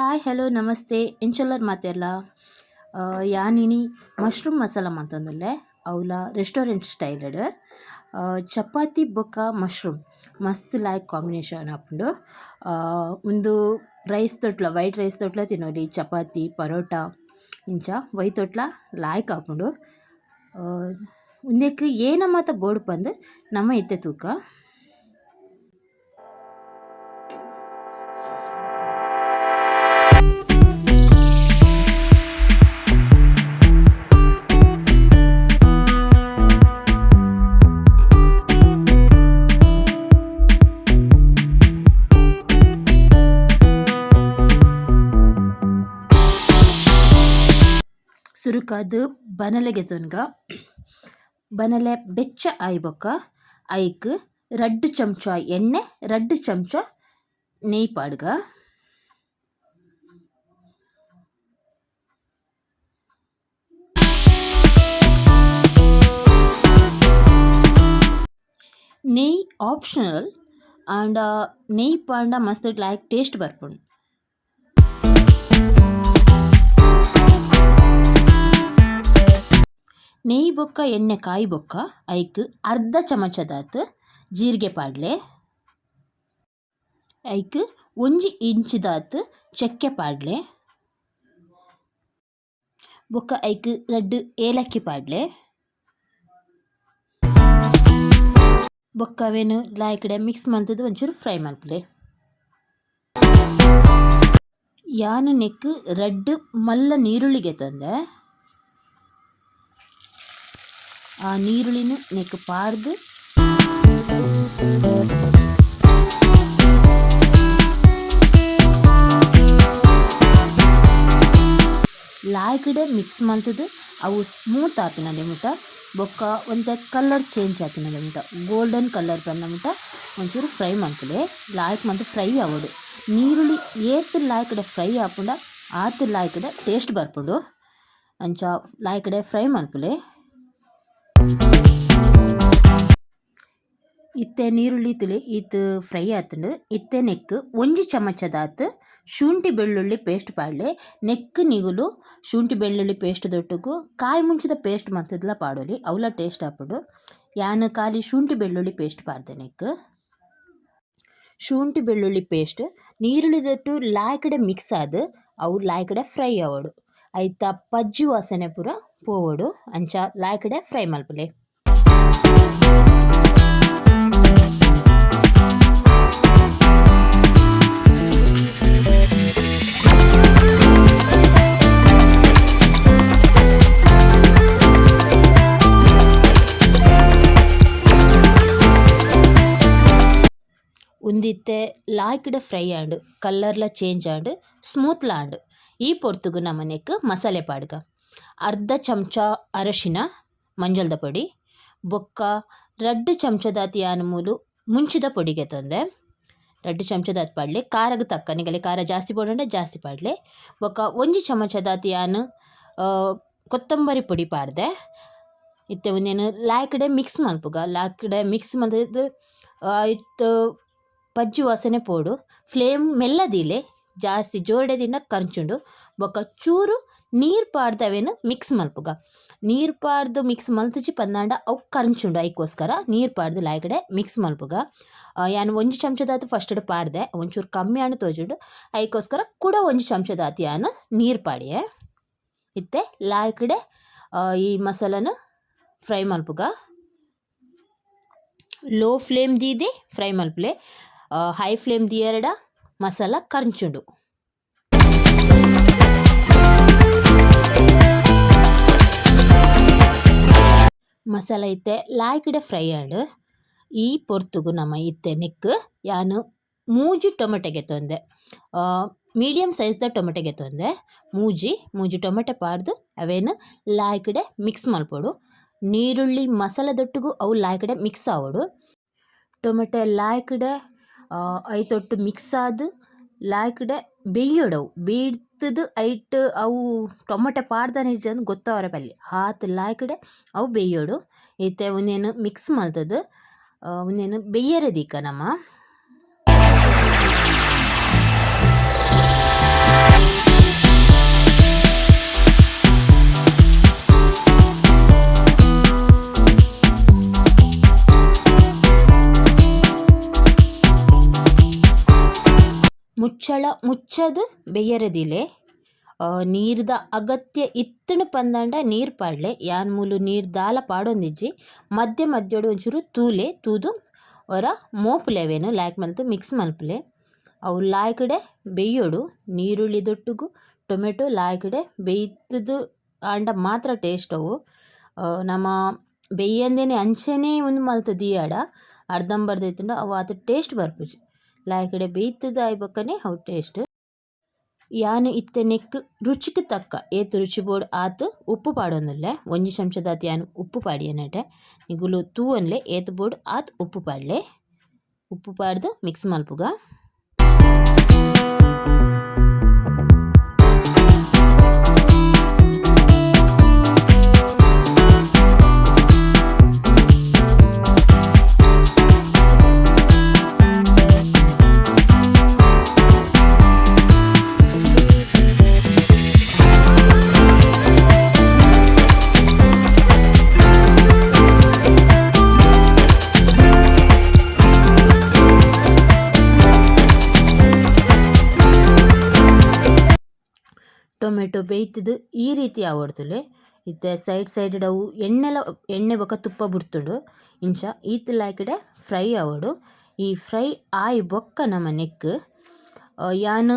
Hi, hello, ನಮಸ್ತೆ. ಎಂಚೊಲ್ಲರ್ ಮಾತೆರ್ಲ? ಯಾನಿನಿ ಮಶ್ರೂಮ್ ಮಸಾಲ ಮಂತೊಂದುಲ್ಲೆ. ಅವ್ಲ ರೆಸ್ಟೋರೆಂಟ್ ಸ್ಟೈಲ್ ಡ್. ಚಪಾತಿ ಬೊಕ ಮಶ್ರೂಮ್ ಮಸ್ತ್ ಲಾಯ್ಕ್ ಕಾಂಬಿನೇಷನ್ ಆಪುಂಡು. ಉಂದು ರೈಸ್ ದೊಟ್ಲ, ವೈಟ್ ರೈಸ್ ದೊಟ್ಲ ತಿನೊಲಿ. ಚಪಾತಿ, ಪರೋಟ ಇಂಚ ಒಯ್ತೊಟ್ಲ ಲಾಯ್ಕ್ ಆಪುಂಡು. ಉಂದೆಕ್ ಏನ ಮಾತ ಬೋಡು ಪಂದ್ ನಮ ಇತ್ತೆ ತೂಕ. ಸುರುಕಾದ್ ಬನಲೆ ಗೆತೊನ್ಗ. ಬನಲೆ ಬೆಚ್ಚ ಆಯಿ ಬೊಕ್ಕ ಐಕ್ ರಡ್ಡ್ ಚಮಚ ಎಣ್ಣೆ, ರಡ್ಡ್ ಚಮಚ ನೆಯ್ ಪಾಡ್ಗ. ನೆಯ್ ಆಪ್ಷನಲ್ ಆಂಡ ನೆಯ್ ಪಾಂಡ ಮಸ್ತ್ ಲಾಯ್ಕ್ ಟೇಸ್ಟ್ ಬರ್ಪುಂಡು. ನೆಯ್ ಬೊಕ್ಕ ಎಣ್ಣೆ ಕಾಯಿ ಬೊಕ್ಕ ಐಕ್ ಅರ್ಧ ಚಮಚದಾತ್ ಜೀರಿಗೆ ಪಾಡ್ಲೆ. ಐಕ್ ಒಂಜಿ ಇಂಚಿದಾತ್ ಚಕ್ಕೆ ಪಾಡ್ಲೆ. ಬೊಕ್ಕ ಐಕ್ ರಡ್ಡ್ ಏಲಕ್ಕಿ ಪಾಡ್ಲೆ. ಬೊಕ್ಕ ಅವೆನ್ ಲಾಯ್ಕ್‌ಡ್ ಮಿಕ್ಸ್ ಮಂತುದು ಒಂಚೂರು ಫ್ರೈ ಮನ್ಪುಲೆ. ಯಾನ್ ನೆಕ್ಕ್ ರಡ್ಡ್ ಮಲ್ಲ ನೀರುಳ್ಳಿ ಗೆತೊಂದೆ. ಆ ನೀರುಳ್ಳಿನ್ ನೆಕ್ಕ್ ಪಾಡ್ದ್ ಲಾಯ್ಕ್‌ಡ್ ಮಿಕ್ಸ್ ಮಂತುದು ಅವು ಸ್ಮೂತ್ ಆಪಿನ ಮುಟ ಬೊಕ್ಕ ಒಂತೆ ಕಲರ್ ಚೇಂಜ್ ಆಪಿನ ಮುಟ, ಗೋಲ್ಡನ್ ಕಲರ್ ಬನ್ನ ಮುಟ ಒಂಚೂರು ಫ್ರೈ ಮನ್ಪುಲೆ. ಲಾಯ್ಕ್ ಮಂತ್ ಫ್ರೈ ಆವೊಡು. ನೀರುಳ್ಳಿ ಏತ್ ಲಾಯ್ಕ್‌ಡ್ ಫ್ರೈ ಆಪುಂಡ ಆತ್ ಲಾಯ್ಕ್‌ಡ್ ಟೇಸ್ಟ್ ಬರ್ಪುಂಡು. ಅಂಚ ಲಾಯ್ಕ್‌ಡ್ ಫ್ರೈ ಮನ್ಪುಲೆ. ಇತ್ತೆ ನೀರುಳ್ಳಿ ತುಲೆ ಈತ್ ಫ್ರೈ ಆತುಂಡು. ಇತ್ತೆ ನೆಕ್ಕ್ ಒಂಜಿ ಚಮಚದಾತ್ ಶುಂಠಿ ಬೆಳ್ಳುಳ್ಳಿ ಪೇಸ್ಟ್ ಪಾಡ್ಲೆ. ನೆಕ್ಕ್ ನಿಗುಲು ಶುಂಠಿ ಬೆಳ್ಳುಳ್ಳಿ ಪೇಸ್ಟ್ ದೊಟ್ಟುಗು ಕಾಯಿ ಮುಂಚಿದ ಪೇಸ್ಟ್ ಮಂತುದುಲ ಪಾಡೊಲಿ, ಅವ್ಲ ಟೇಸ್ಟ್ ಆಪುಂಡು. ಯಾನ್ ಖಾಲಿ ಶುಂಠಿ ಬೆಳ್ಳುಳ್ಳಿ ಪೇಸ್ಟ್ ಪಾಡ್ದೆ ನೆಕ್ಕ್. ಶುಂಠಿ ಬೆಳ್ಳುಳ್ಳಿ ಪೇಸ್ಟ್ ನೀರುಳ್ಳಿದೊಟ್ಟು ಲಾಯ್ಕ್‌ಡ್ ಮಿಕ್ಸ್ ಆದ್ ಅವು ಲಾಯ್ಕ್‌ಡ್ ಫ್ರೈ ಆವೊಡು. ಐತ ಪಜ್ಜಿ ವಾಸನೆ ಪೂರ ಪೋವೊಡು. ಅಂಚ ಲಾಯ್ಕ್‌ಡ್ ಫ್ರೈ ಮನ್ಪುಲೆ. ಉಂದಿತ್ತೆ ಲಾಯ್ಕ್‌ಡ್ ಫ್ರೈ ಆಂಡ್, ಕಲರ್ಲ ಚೇಂಜ್ ಆಂಡ್, ಸ್ಮೂತ್‌ಲ ಆಂಡ್. ಈ ಪೊರ್ತುಗು ನಮ ನೆಕ್ಕ್ ಮಸಾಲೆ ಪಾಡ್ಗ. ಅರ್ಧ ಚಮಚ ಅರಶಿನ, ಮಂಜಲ್ದ ಪೊಡಿ, ಬೊಕ್ಕ ರಡ್ಡ್ ಚಮಚದಾತ್ ಯಾನ್ ಮೂಲು ಮುಂಚಿದ ಪೊಡಿ ಗೆತೊಂದೆ. ರಡ್ಡ್ ಚಮಚದಾತ್ ಪಾಡ್ಲೆ. ಖಾರಗ್ ತಕ್ಕ, ನಿಗಲೆ ಖಾರ ಜಾಸ್ತಿ ಬೋಡಂಡ ಜಾಸ್ತಿ ಪಾಡ್ಲೆ. ಬೊಕ್ಕ ಒಂಜಿ ಚಮಚದಾತ್ ಯಾನ್ ಕೊತ್ತಂಬರಿ ಪೊಡಿ ಪಾಡ್ದೆ. ಇತ್ತೆ ಉಂದೆನ್ ಲಾಯ್ಕ್‌ಡ್ ಮಿಕ್ಸ್ ಮನ್ಪುಗ. ಲಾಯ್ಕ್‌ಡ್ ಮಿಕ್ಸ್ ಮಂತುದು ಐತ ಪಜ್ಜಿ ವಾಸನೆ ಪೋಡು. ಫ್ಲೇಮ್ ಮೆಲ್ಲ ದೀಲೆ, ಜಾಸ್ತಿ ಜೋರುಡೆ ದೀಂಡ ಕರ್ಚುಂಡು. ಬೊಕ್ಕ ಚೂರು ನೀರು ಪಾಡ್ದ್ ಅವೆನ್ ಮಿಕ್ಸ್ ಮನ್ಪುಗ. ನೀರು ಪಾಡ್ದ್ ಮಿಕ್ಸ್ ಮಲ್ತುಜಿ ಪಂದಾಂಡ ಅವು ಕರ್ಚುಂಡು, ಐಕೋಸ್ಕರ ನೀರು ಪಾಡ್ದ್ ಲಾಯ್ಕ್‌ಡ್ ಮಿಕ್ಸ್ ಮನ್ಪುಗ. ಯಾನ್ ಒಂಜಿ ಚಮಚದಾತ್ ಫಸ್ಟ್‌ಡ್ ಪಾಡ್ದೆ, ಒಂಚೂರು ಕಮ್ಮಿ ಆಂಡ್ ತೋಜುಂಡು, ಐಕೋಸ್ಕರ ಕುಡ ಒಂಜಿ ಚಮಚದಾತ್ ಯಾನ್ ನೀರು ಪಾಡಿಯೆ. ಇತ್ತೆ ಲಾಯ್ಕ್‌ಡ್ ಈ ಮಸಾಲನ್ ಫ್ರೈ ಮನ್ಪುಗ. ಲೋ ಫ್ಲೇಮ್ ದೀದೆ ಫ್ರೈ ಮನ್ಪುಲೆ. ಹೈ ಫ್ಲೇಮ್ ದೀಯೆರಡ ಮಸಾಲ ಕರ್ಚುಂಡು. ಮಸಾಲ ಇತ್ತೆ ಲಾಯ್ಕ್‌ಡ್ ಫ್ರೈ ಆಂಡ್. ಈ ಪೊರ್ತುಗು ನಮ ಇತ್ತೆ ನೆಕ್ಕ್ ಯಾನ್ ಮೂಜಿ ಟೊಮೆಟೊ ಗೆತೊಂದೆ. ಮೀಡಿಯಂ ಸೈಜ್‌ದ ಟೊಮೆಟೊ ಗೆತೊಂದೆ. ಮೂಜಿ ಮೂಜಿ ಟೊಮೆಟೊ ಪಾಡ್ದ್ ಅವೆನ್ ಲಾಯ್ಕ್‌ಡ್ ಮಿಕ್ಸ್ ಮನ್ಪೊಡು. ನೀರುಳ್ಳಿ ಮಸಾಲದೊಟ್ಟುಗು ಅವು ಲಾಯ್ಕ್‌ಡ್ ಮಿಕ್ಸ್ ಆವೊಡು. ಟೊಮೆಟೊ ಲಾಯ್ಕ್‌ಡ್ ಐತೊಟ್ಟು ಮಿಕ್ಸ್ ಆದ್ ಲಾಯ್ಕ್‌ಡ್ ಬೇಯೋಡು ಅವು. ಬೇಯ್ತುದು ಐಟ್ ಅವು ಟೊಮೆಟೊ ಪಾಡ್ದನ ಇಜ್ಜಂದ್ ಗೊತ್ತಾವರೆ ಬಲ್ಲಿ. ಆತ್ ಲಾಯ್ಕ್‌ಡ್ ಅವು ಬೇಯೋಡು. ಇತ್ತೆ ಉಂದೆನ್ ಮಿಕ್ಸ್ ಮಲ್ತುದು ಉಂದೆನ್ ಬೇಯರೆ ದೀಕ ನಮ. ಮುಚ್ಚದ್ ಬೆಯ್ಯರೆ ದೀಲೆ. ನೀರ್ದ ಅಗತ್ಯ ಇತ್ತ್ಂಡ್ ಪಂದಾಂಡ ನೀರ್ ಪಾಡ್ಲೆ. ಯಾನ್ ಮೂಲು ನೀರ್ ದಾಲ ಪಾಡೊಂದಿಜ್ಜಿ. ಮಧ್ಯ ಮಧ್ಯೊಡು ಒಂಚೂರು ತೂಲೆ ತೂದು ಒರ ಮೋಪುಲೆ ಅವೆನ್ ಲಾಯ್ಕ್ ಮಲ್ತ್ ಮಿಕ್ಸ್ ಮಲ್ಪುಲೆ. ಅವು ಲಾಯ್ಕ್ಡೆ ಬೆಯ್ಯೊಡು ನೀರುಳ್ಳಿ ದೊಟ್ಟುಗು ಟೊಮೆಟೊ ಲಾಯ್ಕ್ಡೆ ಬೆಯ್ತುದು ಆಂಡ ಮಾತ್ರ ಟೇಸ್ಟ್ ಅವು. ನಮ ಬೆಯ್ಯಂದೆನೆ ಅಂಚನೆ ಉಂದು ಮಲ್ತ್ ದೀಯಡ ಅರ್ಧಂಬರ್ಧ ಇತ್ತ್ಂಡ ಅವು ಆತ್ ಟೇಸ್ಟ್ ಬರ್ಪುಜಿ. ಲಾಯ್ಕ್ಡೆ ಬೆಯ್ತುದು ಆಯಿ ಬೊಕ್ಕನೆ ಅವು ಟೇಸ್ಟ್. ಯಾನ್ ಇತ್ತೆ ನೆಕ್ಕ್ ರುಚಿಕ್ ತಕ್ಕ ಏತ್ ರುಚಿ ಬೋಡು ಆತ್ ಉಪ್ಪು ಪಾಡೊಂದುಲ್ಲೆ. ಒಂಜಿ ಚಮಚದಾತ್ ಯಾನ್ ಉಪ್ಪು ಪಾಡಿಯೆನಟೆ. ನಿಗುಲು ತೂವೊನ್ಲೆ ಏತ್ ಬೋಡು ಆತ್ ಉಪ್ಪು ಪಾಡ್ಲೆ. ಉಪ್ಪು ಪಾಡ್ದ್ ಮಿಕ್ಸ್ ಮಲ್ಪುಗ. ಟೊಮೆಟೊ ಬೇಯ್ತುದು ಈ ರೀತಿ ಆವೊಡು ಇತ್ತೆ ಸೈಡ್ ಸೈಡ್ ಅವು ಎಣ್ಣೆಲ ಎಣ್ಣೆ ಬೊಕ ತುಪ್ಪ ಬುಡ್ತುಂಡು. ಇಂಚ ಈತ್ ಲಾಯ್ಕ್ಡೆ ಫ್ರೈ ಆವೊಡು. ಈ ಫ್ರೈ ಆಯಿ ಬೊಕ್ಕ ನಮ ನೆಕ್ಕ್ ಯಾನ್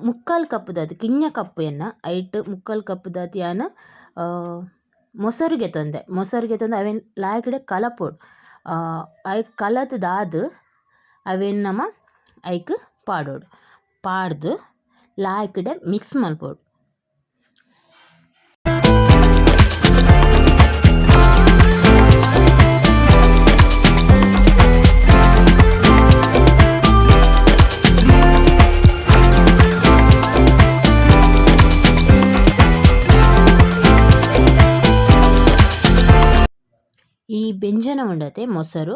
ಮುಕ್ಕಾಲು ಕಪ್ಪುದಾತ್ ಕಿನ್ಯ ಕಪ್ಪು ಎನ್ನ ಐಟ್ ಮುಕ್ಕಾಲು ಕಪ್ಪುದಾತ್ ಯಾನ್ ಮೊಸರು ಗೆತೊಂದೆ. ಮೊಸರು ಗೆತೊಂದು ಅವೆನ್ ಲಾಯ್ಕ್ಡೆ ಕಲಪೊಡು. ಐಕ್ ಕಲತ್ದಾದ್ ಅವೆನ್ ನಮ ಐಕ್ ಪಾಡೊಡು. ಪಾಡ್ದ್ ಲಾಯ್ಕ್ಡೆ ಮಿಕ್ಸ್ ಮಲ್ಪೊಡು. ಈ ಬೆಂಜನ ಉಂಡತೆ ಮೊಸರು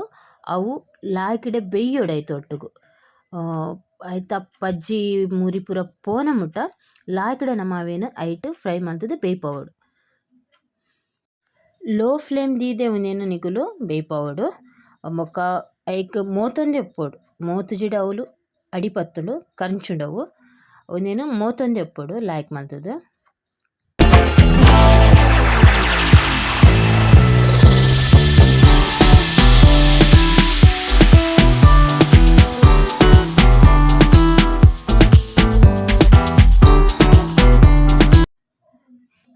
ಅವು ಲಾಯ್ಕ್ಡೆ ಬೆಯ್ಯೊಡು ಐತ ಒಟ್ಟುಗು. ಐತ ಪಜ್ಜಿ ಮುರಿ ಪೂರ ಪೋನ ಮುಟ್ಟ ಲಾಯ್ಕ್ಡೆ ನಮ ಅವೆನ್ ಐಟ್ ಫ್ರೈ ಮಲ್ತ್‌ದ್ ಬೇಯ್ಪಾವೊಡು. ಲೋ ಫ್ಲೇಮ್ ದೀದೆ ಉಂದೆನ್ ನಿಕುಲು ಬೇಯ್ಪಾವೊಡು. ಬೊಕ್ಕ ಐಕ್ ಮೋತೊಂದೆ ಉಪ್ಪೊಡು. ಮೋತುಜಿಡ ಅವುಲು ಅಡಿ ಪತ್ತುಂಡು ಕಂಚುಂಡು ಅವು. ಉಂದೆನ್ ಮೋತೊಂದೆ ಉಪ್ಪೊಡು ಲಾಯ್ಕ್ ಮಲ್ತ್‌ದ್.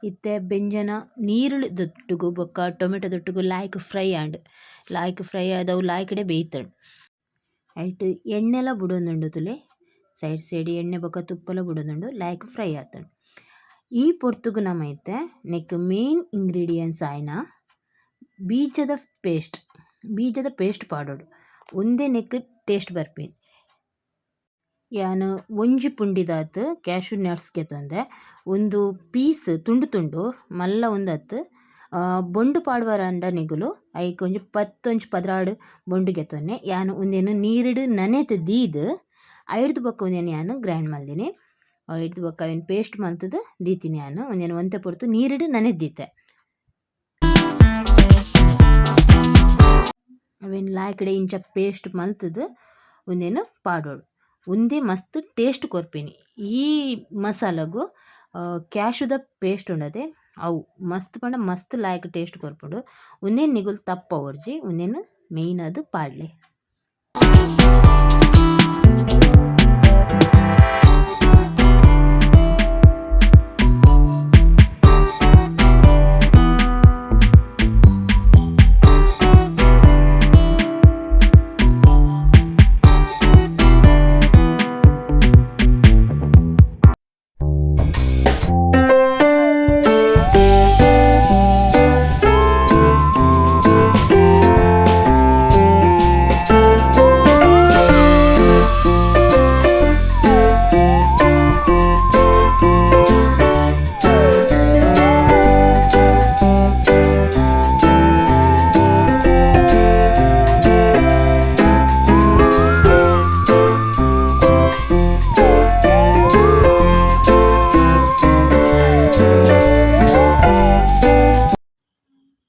ಇತ್ತೆ ಬೆಂಜನ ನೀರುಳ್ಳಿ ದೊಟ್ಟುಗು ಬೊಕ್ಕ ಟೊಮೆಟೊ ದೊಟ್ಟುಗು ಲಾಯ್ಕ್ ಫ್ರೈ ಆಂಡ್. ಲಾಯ್ಕ್ ಫ್ರೈ ಆದ್ ಅವು ಲಾಯ್ಕ್ಡೆ ಬೇಯ್ತುಂಡು. ಐಟ್ ಎಣ್ಣೆಲ ಬುಡೊಂದುಂಡು ತೂಲೆ. ಸೈಡ್ ಸೈಡ್ ಎಣ್ಣೆ ಬೊಕ್ಕ ತುಪ್ಪಲ ಬುಡೊಂದುಂಡು ಲಾಯ್ಕ್ ಫ್ರೈ ಆತುಂಡು. ಈ ಪೊರ್ತುಗು ನಮ ಇತ್ತೆ ನೆಕ್ಕ್ ಮೇನ್ ಇಂಗ್ರೀಡಿಯೆಂಟ್ಸ್ ಆಯಿನ ಬೀಜದ ಪೇಸ್ಟ್ ಬೀಜದ ಪೇಸ್ಟ್ ಪಾಡೊಡು. ಉಂದೇ ನೆಕ್ಕ್ ಟೇಸ್ಟ್ ಬರ್ಪಿನಿ. ಯಾನ್ ಒಂಜಿ ಪುಂಡಿದಾತ್ ಕ್ಯಾಶ್ಯೂ ನಟ್ಸ್ ಗೆತೊಂದೆ. ಉಂದು ಪೀಸ್ ತುಂಡು ತುಂಡು ಮಲ್ಲ ಉಂದತ್ತ್. ಬೊಂಡು ಪಾಡುವರಾಂಡ ನಿಗುಲು ಐಕ್ ಒಂಜಿ ಪತ್ತ್ ಒಂಜಿ 12 ಬೊಂಡು ಗೆತೊನ್ನೆ. ಯಾನ್ ಉಂದೆನ್ ನೀರ್ಡ್ ನನೆತ್ ದೀದ್ ಐಡ್ದ್ ಬೊಕ್ಕ ಉಂದೆನ್ ಯಾನ್ ಗ್ರೈಂಡ್ ಮಲ್ದಿನಿ. ಐಡ್ದ್ ಬೊಕ್ಕ ಅವೆನ್ ಪೇಸ್ಟ್ ಮಲ್ತ್‌ದ್ ದೀತಿನಿ ಯಾನ್. ಉಂದೆನ್ ಒಂತೆ ಪೊರ್ತು ನೀರ್ಡ್ ನನೆತ್ ದೀತೆ. ಅವೆನ್ ಲಾಯ್ಕ್‌ಡೆ ಇಂಚ ಪೇಸ್ಟ್ ಮಲ್ತ್‌ದ್ ಉಂದೆನ್ ಪಾಡೊಡು. ಉಂದೇ ಮಸ್ತ್ ಟೇಸ್ಟ್ ಕೊರ್ಪಿನಿ. ಈ ಮಸಾಲಗು ಕ್ಯಾಶ್ಯೂದ ಪೇಸ್ಟ್ ಉಂಡತೆ ಅವು ಮಸ್ತ್ ಪಂಡ ಮಸ್ತ್ ಲಾಯ್ಕ್ ಟೇಸ್ಟ್ ಕೊರ್ಪುಂಡು. ಉಂದೆನ್ ನಿಗುಲು ತಪ್ಪವೊಡ್ಚಿ ಉಂದೆನ್ ಮೇಯ್ನ್ ಆದ್ ಪಾಡ್ಲೆ.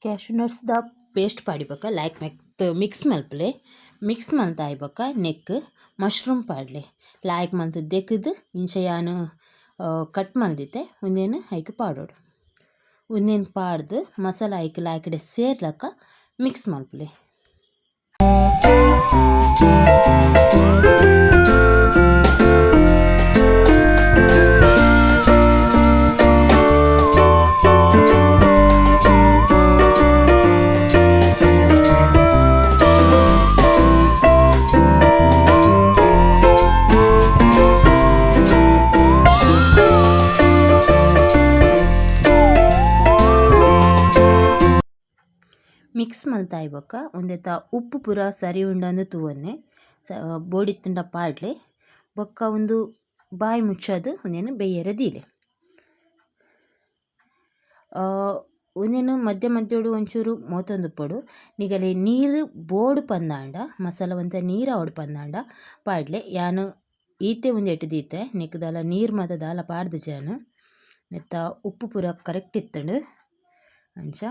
ಕ್ಯಾಶ್ಯೂ ನಟ್ಸ್‌ದ ಪೇಸ್ಟ್ ಪಾಡಿ ಬೊಕ್ಕ ಲಾಯ್ಕ್ ಮೆಕ್ತ್ ಮಿಕ್ಸ್ ಮಲ್ಪುಲೆ. ಮಿಕ್ಸ್ ಮಲ್ತ್ ಆಯಿ ಬೊಕ್ಕ ನೆಕ್ಕ್ ಮಶ್ರೂಮ್ ಪಾಡ್ಲೆ. ಲಾಯ್ಕ್ ಮಲ್ತ್ ದೆಕ್ಕ್ದ್ ಇಂಚ ಯಾನ್ ಕಟ್ ಮಲ್ದಿತ್ತೆ ಉಂದೆನ್ ಐಕ್ ಪಾಡೊಡು. ಉಂದೆನ್ ಪಾಡ್ದ್ ಮಸಾಲ ಐಕ್ ಲಾಯ್ಕ್ಡೆ ಸೇರ್ಲಕ ಮಿಕ್ಸ್ ಮಲ್ಪುಲೆ. ಮಿಕ್ಸ್ ಮಲ್ತಾಯಿ ಬೊಕ್ಕ ಉಂದೆತ ಉಪ್ಪು ಪೂರ ಸರಿ ಉಂಡಂದ್ ತೂವೊನ್ನೆ ಬೋಡಿತ್ತ್ಂಡ ಪಾಡ್ಲೆ ಬೊಕ್ಕ ಉಂದು ಬಾಯಿ ಮುಚ್ಚಾದ್ ಉಂದೆನ್ ಬೇಯರೆ ದೀಲೆ. ಉಂದೆನ್ ಮಧ್ಯ ಮಧ್ಯೊಡು ಒಂಚೂರು ಮೋತೊಂದುಪ್ಪೊಡು ನಿಗಲೆ ನೀರ್ ಬೋಡು ಪಂದಾಂಡ ಮಸಾಲ ಒಂತೆ ನೀರ್ ಆವೊಡು ಪಂದಾಂಡ ಪಾಡ್ಲೆ ಯಾನ್ ಈತೆ ಉಂದೆಟ್ ದೀತೆ ನೆಕ್ಕ್ ದಾಲ ನೀರ್ ಮಾತ ದಾಲ ಪಾಡ್ದಿಜಿ ಯಾನ್ ನೆತ್ತ ಉಪ್ಪು ಪೂರ ಕರೆಕ್ಟ್ ಇತ್ತ್ಂಡ್ ಅಂಚ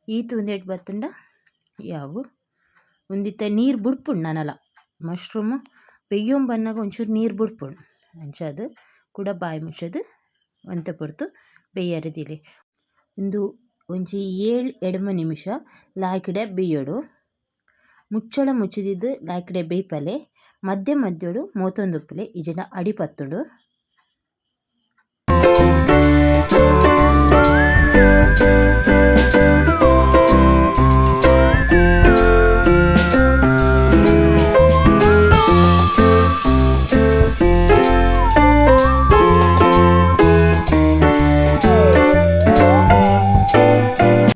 ಈತ್ ಉಂದೆಟ್ ಬತ್ತ್ಂಡ ಯಾವು ಉಂದಿತ್ತೆ ನೀರ್ ಬುಡ್ಪುಂಡು ನನಲ ಮಶ್ರೂಮ್ ಬೆಯ್ಯೊಂದು ಬನ್ನಗ ಒಂಚೂರು ನೀರ್ ಬುಡ್ಪುಂಡು ಅಂಚಾದ್ ಕುಡ ಬಾಯಿ ಮುಚ್ಚದ್ ಒಂತೆ ಪೊರ್ತು ಬೆಯ್ಯರೆ ದೀಲೆ ಉಂದು ಒಂಜಿ ಏಳ್ ಎಡ್ಮ ನಿಮಿಷ ಲಾಯ್ಕ್ಡೆ ಬೆಯ್ಯೊಡು ಮುಚ್ಚಳ ಮುಚ್ಚಿದೀದ್ ಲಾಯ್ಕ್ಡೆ ಬೇಯ್ಪಲೆ ಮಧ್ಯ ಮಧ್ಯೊಡು ಮೋತೊಂದುಪ್ಪುಲೆ ಇಜ್ಜಿಂಡ ಅಡಿ ಪತ್ತುಂಡು.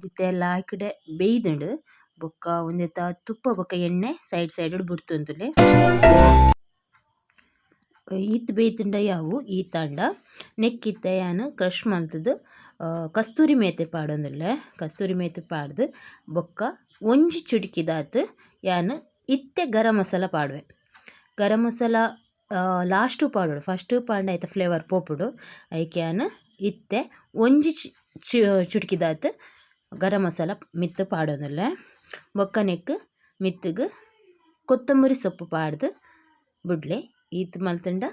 ಇತ್ತೆ ಲಾಯ್ಕ್ಡೆ ಬೆಯ್ದ್ಂಡ್ ಬೊಕ್ಕ ಉಂದೆತ ತುಪ್ಪ ಬೊಕ್ಕ ಎಣ್ಣೆ ಸೈಡ್ ಸೈಡ್ ಡ್ ಬುಡ್ತೊಂದುಲ್ಲೆ. ಈತ್ ಬೇಯ್ತ್ಂಡ ಯಾವು ಈತಾಂಡ ನೆಕ್ಕ್ ಇತ್ತೆ ಯಾನ್ ಕ್ರಷ್ ಮಲ್ತ್‌ದ್ ಕಸ್ತೂರಿ ಮೇತಿ ಪಾಡೊಂದುಲ್ಲೆ. ಕಸ್ತೂರಿ ಮೇತಿ ಪಾಡ್ದ್ ಬೊಕ್ಕ ಒಂಜಿ ಚುಟುಕಿದಾತ್ ಯಾನ್ ಇತ್ತೆ ಗರಂ ಮಸಾಲ ಪಾಡುವೆ. ಗರಂ ಮಸಾಲ ಲಾಸ್ಟ್ ಪಾಡೊಡು ಫಸ್ಟ್ ಪಾಡ್ಂಡ ಐತ ಫ್ಲೇವರ್ ಪೋಪುಂಡು. ಐಕ್ ಯಾನ್ ಇತ್ತೆ ಒಂಜಿ ಚುಟುಕಿದಾತ್ ಗರಂ ಮಸಾಲ ಮಿತ್ತ್ ಪಾಡೊಂದುಲ್ಲೆ. ಬೊಕ್ಕ ನೆಕ್ಕ್ ಮಿತ್ತ್‌ಗ್ ಕೊತ್ತಂಬರಿ ಸೊಪ್ಪು ಪಾಡ್ದ್ ಬುಡ್ಲೆ. ಈತ್ ಮಲ್ತ್ಂಡ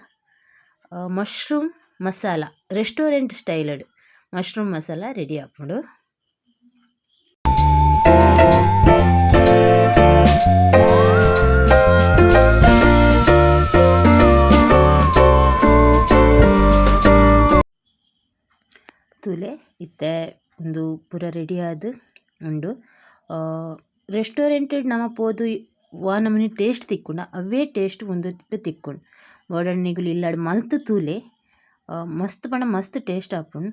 ಮಶ್ರೂಮ್ ಮಸಾಲ ರೆಸ್ಟೋರೆಂಟ್ ಸ್ಟೈಲ್ ಡ್ ಮಶ್ರೂಮ್ ಮಸಾಲ ರೆಡಿ ಆಪುಂಡು. ತೂಲೆ ಇತ್ತೆ ಉಂದು ಪೂರ ರೆಡಿ ಆದ್ ಉಂಡು. ರೆಸ್ಟೋರೆಂಟ್ ಡ್ ನಮ ಪೋದು ವಾ ನಮೂನಿ ಟೇಸ್ಟ್ ತಿಕ್ಕುಂಡ ಅವ್ವೆ ಟೇಸ್ಟ್ ಉಂದೆಟ್ ತಿಕ್ಕುಂಡು. ಬೋಡಾಂಡ ನಿಕುಲು ಇಲ್ಲಡ್ ಮಲ್ತ್ ತೂಲೆ ಮಸ್ತ್ ಪಂಡ ಮಸ್ತ್ ಟೇಸ್ಟ್ ಆಪುಂಡು.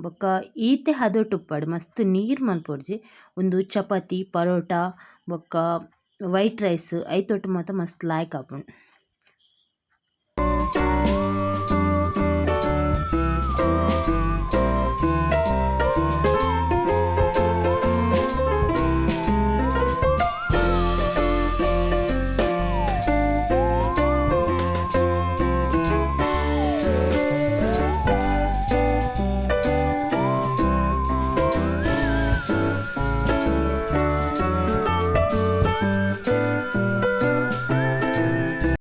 ಬೊಕ್ಕ ಈತೆ ಹದೊಟು ಉಪ್ಪಡ್ ಮಸ್ತ್ ನೀರ್ ಮನ್ಪೊಡ್ಚಿ ಉಂದು ಚಪಾತಿ ಪರೋಟ ಬೊಕ್ಕ ವೈಟ್ ರೈಸ್ ಐತ ಒಟ್ಟು ಮಾತ ಮಸ್ತ್ ಲಾಯ್ಕ್ ಆಪುಂಡು.